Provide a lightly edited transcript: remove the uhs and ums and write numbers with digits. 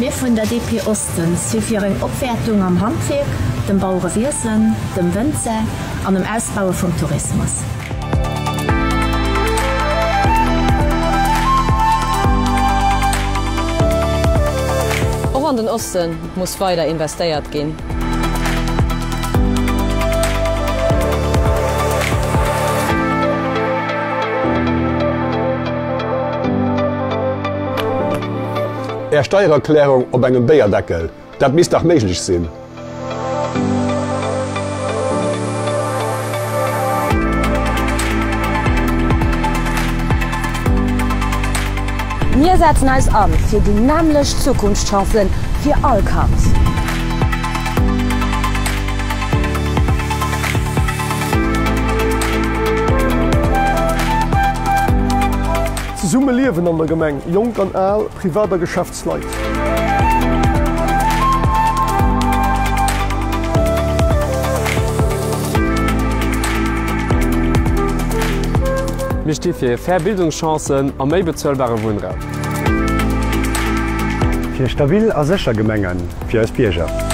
Mir vun der DP Osten si fir eng Opwäertung am Handwierk, dem Bauerewiesen, dem Wënzer an dem Ausbaue vum Tourismus. Och an den Osten muss weider investéiert ginn. Är Steiererklärung op engem Béierdeckel, dat misst dach méiglech sinn? Mir setzen eis an fir déi nämmlecht Zukunftschancen fir all Kand. Zesumme liewen an der Gemeng, Jonk an Al, Privat a Geschäftsleit. Mir sti fir fair Bildungschancen a méi bezuelbare Wunnraum. Fir stabil a sécher Gemenge fir eis Bierger.